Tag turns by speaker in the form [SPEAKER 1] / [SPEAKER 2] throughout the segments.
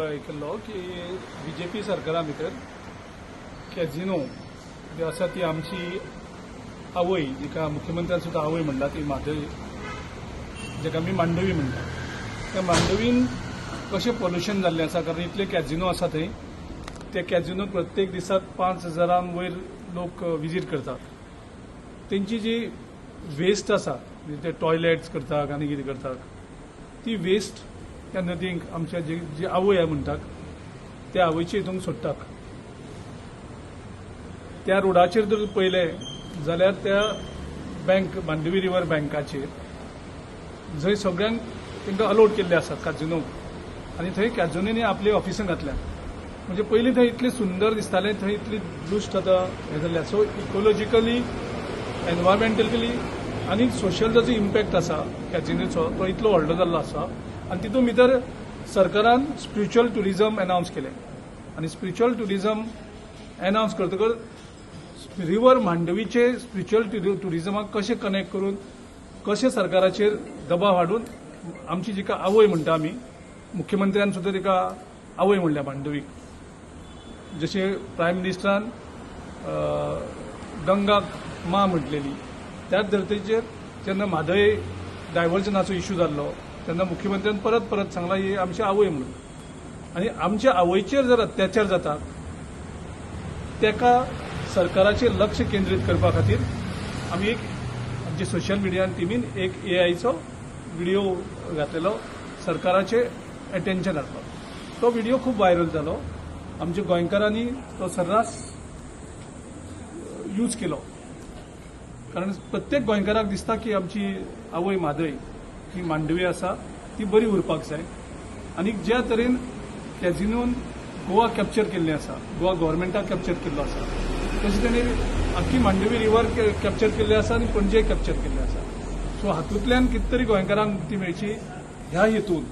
[SPEAKER 1] केल्लो की बीजेपी सरकारा भितर कॅझिनो जी आसा ती आमची आवय, जिका मुख्यमंत्र्यान सुद्दां आवय म्हणटा, ती म्हादय, जेका आमी मांडवी म्हणटा, त्या मांडवीन कशें पोल्युशन जाल्लें आसा, कारण इतले कॅझिनो आसा थंय. ते कॅझिनो प्रत्येक दिसाक 5,000 वयर लोक विजीट करतात. तेंची जी वेस्ट आसा, म्हणजे ते टॉयलेट्स करतात आनी कितें करतात, ती वेस्ट त्या नदीक, आमच्या जी जी आवय आहे म्हणटात त्या आवयचे हितून सोडटात. त्या रोडाचेर जर पळयलें जाल्यार त्या बँक, मांडवी रिवर बँकाचेर, जंय सगळ्यांक तांकां अलाउड केल्ले आसा काजिनोक आनी थंय कॅजिनोनी आपली ऑफिसां घातल्या. म्हणजे पयलीं थंय इतलें सुंदर दिसतालें, थंय इतली दुश्ट आतां हें जाल्लें. सो इकोलॉजिकली, एनवायरमेंटली आनी सोशल जो इम्पॅक्ट आसा कॅजिनोचो, तो इतलो व्हडलो जाल्लो आसा. आनी तितून भितर सरकारान स्पिरिच्युअल ट्युरिजम अनावन्स केलें आनी स्पिरिच्युअल ट्युरिजम अनावन्स करतकच रिवर मांडवीचे स्पिरिच्युअल ट्युरिजमाक कशें कनेक्ट करून, कशें सरकाराचेर दबाव हाडून आमची जिका आवय म्हणटा आमी, मुख्यमंत्र्यान सुद्दां तिका आवय म्हणल्या मांडवीक, जशें प्रायम मिनिस्टरान गंगाक मां म्हटलेली, त्याच धर्तेचेर जेन्ना म्हादय डायवर्जनाचो इश्यू जाल्लो तेन्ना मुख्यमंत्र्यान परत परत सांगला, ही आमची आवय म्हणून. आनी आमच्या आवयचेर जर अत्याचार जाता, तेका सरकाराचेर लक्ष केंद्रीत करपा खातीर आमी एक आमची सोशल मिडिया टिमीन एक एआयचो व्हिडिओ घातलेलो सरकाराचे अटेन्शन हाडपाक. तो व्हिडिओ खूब व्हायरल जालो. आमच्या गोंयकारांनी तो सर्रास यूज केलो, कारण प्रत्येक गोंयकाराक दिसता की आमची आवय म्हादय ही मांडवी आसा ती बरी उरपाक जाय. आनी ज्या तरेन कॅझिनोन गोवा कॅप्चर केल्लें आसा, गोवा गव्हर्मेंटाक कॅप्चर केल्लो आसा, तशें तेणी आख्खी मांडवी रिवर कॅप्चर केल्ले आसा आनी पणजे कॅप्चर केल्ले आसा. सो हातूंतल्यान कितें तरी गोंयकारांक मुक्ती मेळची ह्या हेतून.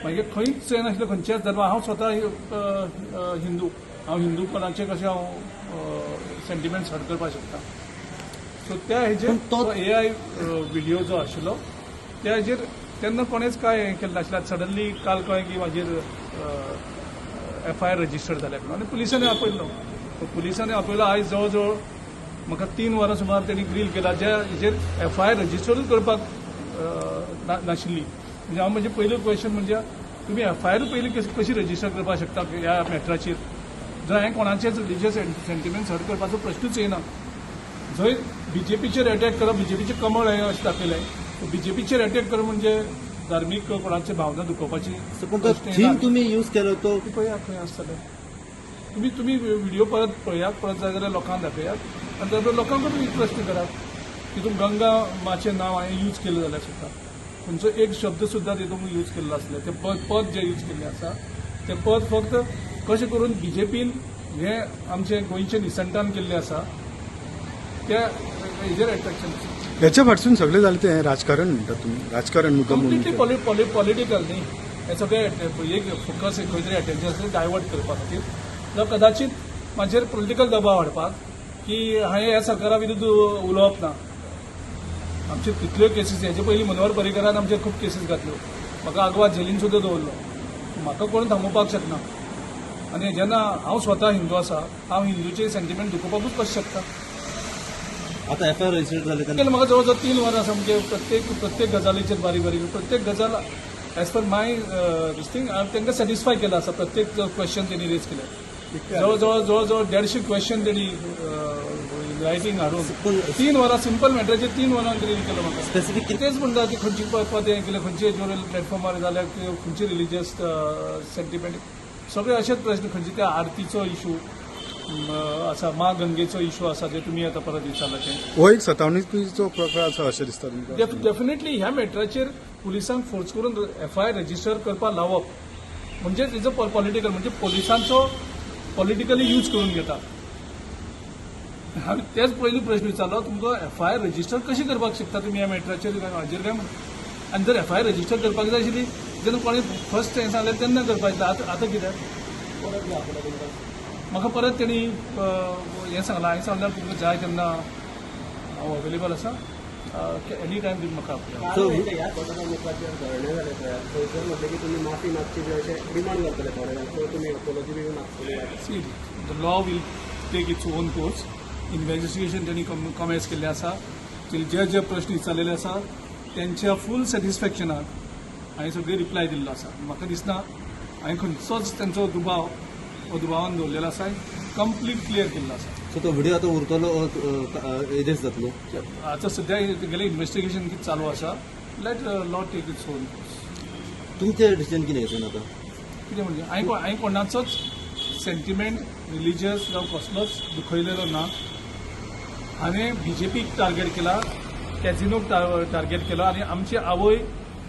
[SPEAKER 1] मागीर खंयच येनाशिल्लें खंयच्याच धर्मा. हांव स्वता हिंदू, हांव हिंदू कोणाचे कशें हांव सेंटिमेंट्स हर्ट करपाक शकता? सो त्या हेजेर तो एआय व्हिडिओ जो आशिल्लो त्या हेजेर तेन्ना कोणेच कांय हें केलें नाशिल्लें. सडनली काल कळ्ळें की म्हाजेर एफआयआर रजिस्टर जाल्या म्हणून आनी पुलिसांनी आपयल्लो. पुलिसांनी आपयलो. आयज जवळ जवळ म्हाका 3 वरां सुमार तेणी ग्रील केला, ज्या हेजेर एफआयआर रजिस्टरूच करपाक नाशिल्ली. म्हणजे हांव म्हजें पयलें क्वेश्चन म्हणजे तुमी एफआयआर पयलीं कशी रजिस्टर करपाक शकता ह्या मॅटराचेर, जंय हांवें कोणाचेच रिलिजियस सेंटिमेंट्स हर्ट करपाचो प्रश्नूच येना? जंय बीजेपीचेर अटॅक करप, बीजेपीचें कमळ हें अशें दाखयलें, बीजेपीचेर अटॅक करप म्हणजे धार्मीक कोणाची भावना दुखोवपाची
[SPEAKER 2] पूण तो
[SPEAKER 1] प्रश्न येना.
[SPEAKER 2] थीम तुमी यूज केलो तो
[SPEAKER 1] पळया खंय आसतलें. तुमी तुमी व्हिडिओ परत पळयात, परत जाय जाल्यार लोकांक दाखयात आनी त्या लोकांक तुमी प्रश्न करात. तितून गंगा माचें नांव हांवें यूज केलें जाल्यार सुद्दां खंयचो एक शब्द सुद्दां तितून यूज केल्लो आसलें, तें पद पद जें यूज केल्लें आसा तें पद फक्त कशें करून बीजेपीन हें आमचें गोंयचें निसंतान केल्लें आसा त्या हेजेर एट्रेक्शन आसा.
[SPEAKER 3] ह्याच्या फाटसून सगळें जालें तें राजकारण म्हणटा तुमी, राजकारण मुद्दाम म्हणून
[SPEAKER 1] कंप्लिटली पॉलिटिकल न्ही हें सगळें. एक फोकस खंय तरी अटेन्शन आसलें डायवर्ट करपा खातीर, जावं कदाचित म्हाजेर पॉलिटिकल दबाव हाडपाक की हांवें ह्या सरकारा विरुद्ध उलोवप ना. आमच्यो कितल्यो केसीस, हेजे पयलीं मनोहर पर्रीकरान आमचेर खूब केसीस घातल्यो, म्हाका आगवाद जेलीन सुद्दां दवरलो. म्हाका कोण थांबोवपाक शकना. आनी जेन्ना हांव स्वता हिंदू आसा, हांव हिंदूचे सेंटिमेंट दुखोवपाकूच कशें शकता?
[SPEAKER 2] आता एफआयआर रजिस्टर जाले तेन्ना
[SPEAKER 1] केलें म्हाका जवळ जवळ 3 वरां आसा. म्हणजे प्रत्येक प्रत्येक गजालीचेर बारीक बारीक प्रत्येक गजाल as per my this thing हांवें तांकां सॅटिस्फाय केला आसा. प्रत्येक क्वेश्चन तेणी रेज केले, जवळ जवळ 150 क्वेश्चन तेणी रायटींग हाडून 3 वरां, सिंपल मॅटराचेर 3 वरां ग्रील केलो म्हाका.
[SPEAKER 2] स्पेसिफीक
[SPEAKER 1] तेच म्हणटा की खंयची पद हें केलें, खंयचे हेजेर प्लॅटफॉर्मार जाल्यार खंयचे रिलिजियस सेंटिमेंट, सगळे अशेच प्रश्न. खंयचे त्या आरतीचो इशू आसा, मा गंगेचो इशू आसा, जे तुमी आतां परत विचारला तें.
[SPEAKER 3] हो एक सतावणीचो प्रकार आसा अशें दिसता तुमकां?
[SPEAKER 1] डेफिनेटली. ह्या मॅटराचेर पुलिसांक फोर्स करून एफआयआर रजिस्टर करपाक लावप म्हणजे तेजो पॉलिटिकल, म्हणजे पोलिसांचो पॉलिटिकली यूज करून घेता. हांवें तेच पयलीं प्रश्न विचारलो तुमकां, एफआयआर रजिस्टर कशी करपाक शकता तुमी ह्या मॅटराचेर हाजेर काय म्हणून. आनी जर एफआयआर रजिस्टर करपाक जाय आशिल्ली, जेन्ना कोणें फर्स्ट हें सांगलें तेन्ना करपाक जाय. आतां आतां कित्याक म्हाका परत तेणी हें सांगलां? हांवें सांगल्यार तुमकां जाय तेन्ना हांव अवेलेबल आसा. एनी टायम तुमी म्हाका आपया.
[SPEAKER 2] So-
[SPEAKER 4] ह्या गटाच्या मुखाचेर धरणे जाले पळय, थंयसर म्हटलें की तुमी माफी मागची बी अशें डिमांड करतले थोडे जाण, सो तुमी अपोलॉजी बी मागतले?
[SPEAKER 1] See, the law will take its own course. Investigation त्यांनी कमेन्स केल्ले आसा, जे जे जे प्रश्न विचारलेले आसा तेंच्या फूल सॅटिस्फॅक्शनाक हांवें सगळे रिप्लाय दिल्लो आसा. म्हाका दिसना हांवें खंयचोच तेंचो दुबाव हो दुबावान दवरलेलो आसा, कंप्लीट क्लियर केल्लो आसा.
[SPEAKER 2] सो तो व्हिडिओ आतां उरतलो, एरेज जातलो?
[SPEAKER 1] आतां सद्या तेगेलें इन्वेस्टिगेशन कितें चालू आसा, let law take its own course.
[SPEAKER 2] तुमचें डिसिजन कितें हेतून आतां?
[SPEAKER 1] कितें म्हणजे हांवें कोणाचोच सेंटिमेंट रिलिजियस जावं कसलोच दुखयलेलो ना. हांवें बीजेपीक टार्गेट केला, कॅझिनोक टार्गेट केला आनी आमची आवय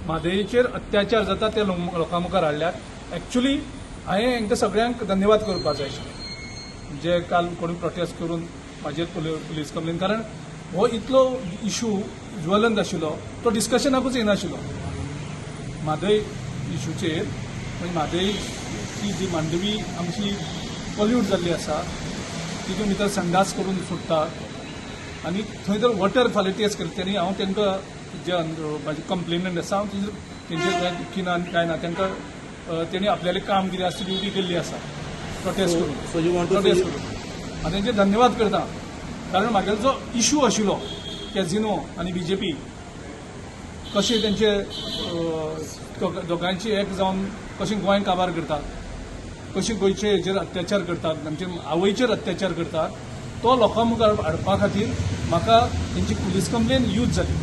[SPEAKER 1] म्हादयेचेर अत्याचार जाता ते लोकां मुखार हाडल्यात. एक्चुली हांवें हांकां सगळ्यांक धन्यवाद करपाक जाय आशिल्ले जे काल कोणी प्रोटेस्ट करून म्हाजेर पुलीस कंप्लेन, कारण हो इतलो इशू ज्वलंत आशिल्लो, तो डिस्कशनाकूच येनाशिल्लो म्हादय इशूचेर. म्हणजे म्हादयची जी मांडवी आमची पॉल्यूट जाल्ली आसा, तितून भितर संडास करून सोडटात आनी थंय जर वॉटर फाल्यां टेस्ट करता तेणी हांव तांकां जे म्हाजे कंप्लेनंट आसा, हांव तेंचेर कांय दुख्खी ना आनी कांय ना. तांकां तेणी आपल्यालें काम कितें आसा ड्युटी केल्ली आसा प्रोटेस्ट करून.
[SPEAKER 2] So you want to
[SPEAKER 1] protest करून आनी तेंचे धन्यवाद करता, कारण म्हागेलो जो इशू आशिल्लो कॅझिनो आनी बीजेपी कशें तेंचे दोगांयची एक जावन कशें गोंय काबार करतात, कशें गोंयचे हेजेर अत्याचार करतात, आमचे आवयचेर अत्याचार करतात, तो लोकां मुखार हाडपा खातीर म्हाका तेंची पुलीस कंप्लेन यूज जाली.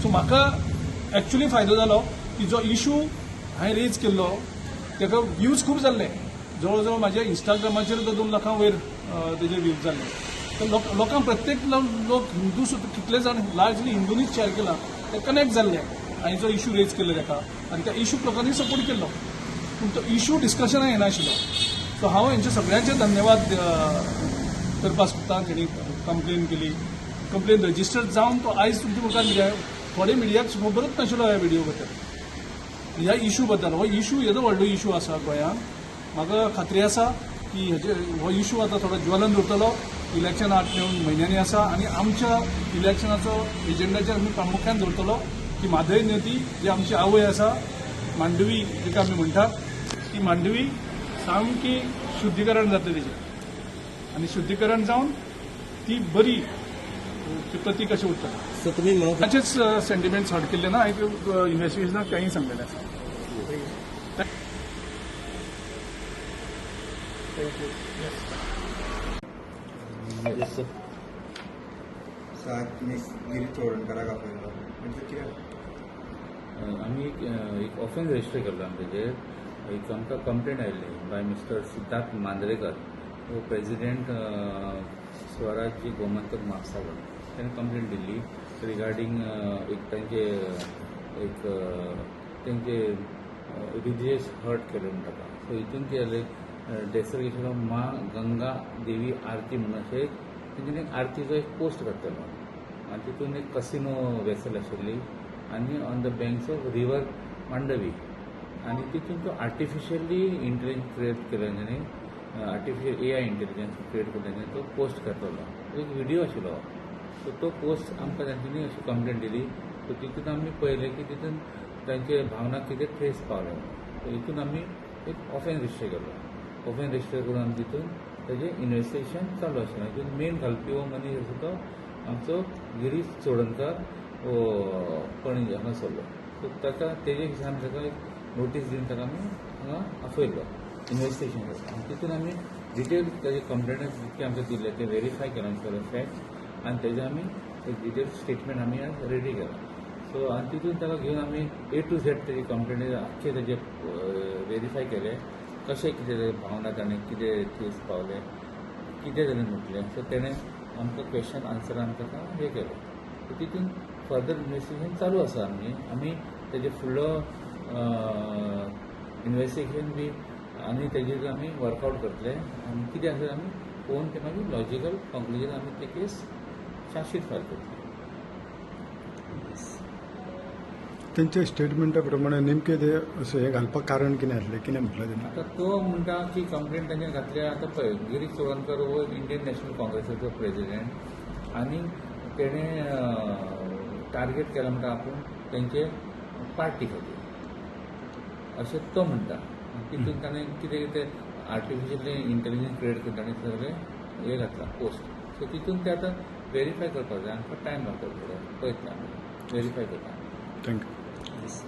[SPEAKER 1] सो म्हाका एक्चुली फायदो जालो की जो इशू हांवें रेज केल्लो ताका व्यूज खूब जाल्ले, जवळ जवळ म्हाज्या इंस्टाग्रामाचेर तो 2 लाखां वयर तेजे व्यूज जाल्ले. तर लोकांक प्रत्येक लोक हिंदू सुद्दां कितले जाण लार्जली हिंदूनीच शेअर केला, ते कनेक्ट जाल्ले हांवें जो इशू रेज केल्लो ताका आनी त्या इशूक लोकांनी सपोर्ट केल्लो, पूण तो इशू डिस्कशनाक येनाशिल्लो. सो हांव हेंचे सगळ्यांचे धन्यवाद करपाक सोदता जेणी कंप्लेन केली. कंप्लेन रजिस्टर जावन तो आयज तुमच्या मुखार मिडिया, थोडे मिडियाक खबरूच नाशिल्लो ह्या व्हिडिओ बद्दल, ह्या इशू बद्दल. हो इशू येदो व्हडलो इशू आसा गोंयांत, म्हाका खात्री आसा की हेजे हो इशू आतां थोडो ज्वलन उरतलो. इलेक्शन 8-9 म्हयन्यांनी आसा आनी आमच्या इलेक्शनाचो एजेंडाचेर आमी प्रामुख्यान दवरतलो की म्हादय नदी जी आमची आवय आसा, मांडवी जिका आमी म्हणटात, ती मांडवी सामकी शुद्धीकरण जातलें तेजें आनी शुद्धीकरण जावन ती बरी प्रतीक अशें उरतलें.
[SPEAKER 2] सो तुमी म्हणूंक
[SPEAKER 1] ताचेच सेंटिमेंट्स हर्ट केल्ले ना, हांवें इन्वेस्टिगेशनाक तेंय सांगलेलें आसा.
[SPEAKER 4] Thank you.
[SPEAKER 2] Yes sir.
[SPEAKER 3] सात तुमी गिरीश चोडणकाराक आपयलो म्हणजे कित्याक?
[SPEAKER 5] आमी एक ऑफेन्स रजिस्टर केल्लो आमी तेजेर. एक आमकां कंप्लेंट आयिल्ली बाय मिस्टर सिद्धार्थ मांद्रेकर, हो प्रेजिडेंट स्वराज्य गोमंतक म्हापसा. ताणें कंप्लेंट दिल्ली रिगार्डींग एक तांचे एक तांचे रिलिजियस हर्ट केलें म्हणटा ताका. सो हितून कितें जालें, डेसक्रेशन ऑफ मा गंगा देवी आरती म्हणून अशें एक तेंच्यानी एक आरतीचो एक पोस्ट घातलेलो आनी तितून एक कसिनो वेसल आशिल्ली आनी on the banks of river Mandovi, आनी तितून तो आर्टिफिशियली इंटेलिजन्स क्रिएट केलो तेंच्यांनी, आर्टिफिशियल एआय इंटेलिजन्स क्रिएट केलो तेंच्यांनी, तो पोस्ट घातलेलो, एक व्हिडिओ आशिल्लो. सो तो पोस्ट आमकां तांच्यांनी अशी कंप्लेन दिली. सो तितून आमी पळयलें की तितून तांचे भावना कितें ठेस पावले. सो हितून आमी एक ऑफेन्स रजिस्टर केलो. ऑफेन्स रजिस्टर करून आमी तितून तेजें इन्वेस्टिगेशन चालू आशिल्लें. हितून मेन घालपी हो मनीस आसा तो आमचो गिरीश चोडणकार, हो पणजे हांगासरलो. सो ताका तेजे हिशोबान आमी ताका एक नोटीस दिवन ताका आमी हांगा आपयल्लो इन्वेस्टिगेशन करपाक. आनी तितून आमी डिटेल ताजे कंप्लेनंट जितके आमकां दिल्ले ते वेरीफाय केला आमी सगळे फॅक्ट्स आनी तेजे आमी एक डिटेल स्टेटमेंट आमी आज रेडी केला. सो आनी तितून ताका घेवन आमी ए टू झेड तेजी कंप्लेनी आख्खे तेजे वेरीफाय केले, कशें कितें ताजे भावना ताणें कितें ठेस पावले, कितें ताणें म्हटलें. सो तेणें आमकां क्वेश्चन आन्सर आमी ताका हें केलें. सो तितून फर्दर इन्वेस्टिगेशन चालू आसा. आमी तेजे फुडलो इन्वेस्टिगेशन बी आनी तेजेर आमी वर्कआवट करतले आनी कितें आसा आमी पळोवन ते मागीर लॉजिकल कंक्लुजन आमी ते केस चार्जशीट फायल करतले.
[SPEAKER 3] तेंच्या स्टेटमेंटा प्रमाणे नेमकें ते असं हें घालपाक कारण कितें आसलें, कितें म्हटलें तेणी?
[SPEAKER 5] आतां तो म्हणटा की कंप्लेंट तांच्यान घातल्या. आतां पळय, गिरीश चोडणकर हो इंडियन नॅशनल काँग्रेसाचो प्रेजिडेंट आनी तेणें टार्गेट केला म्हणटा आपूण तेंचे पार्टी खातीर अशें तो म्हणटा. तितून ताणें कितें कितें आर्टिफिशियल इंटेलिजन्स क्रिएट करून ताणें सगळें हें घातलां पोस्ट. सो तितून ते आतां वेरीफाय करपाक जाय, आमकां टायम लागता थोडो, पळयता आमी वेरीफाय करता.
[SPEAKER 3] Thank you.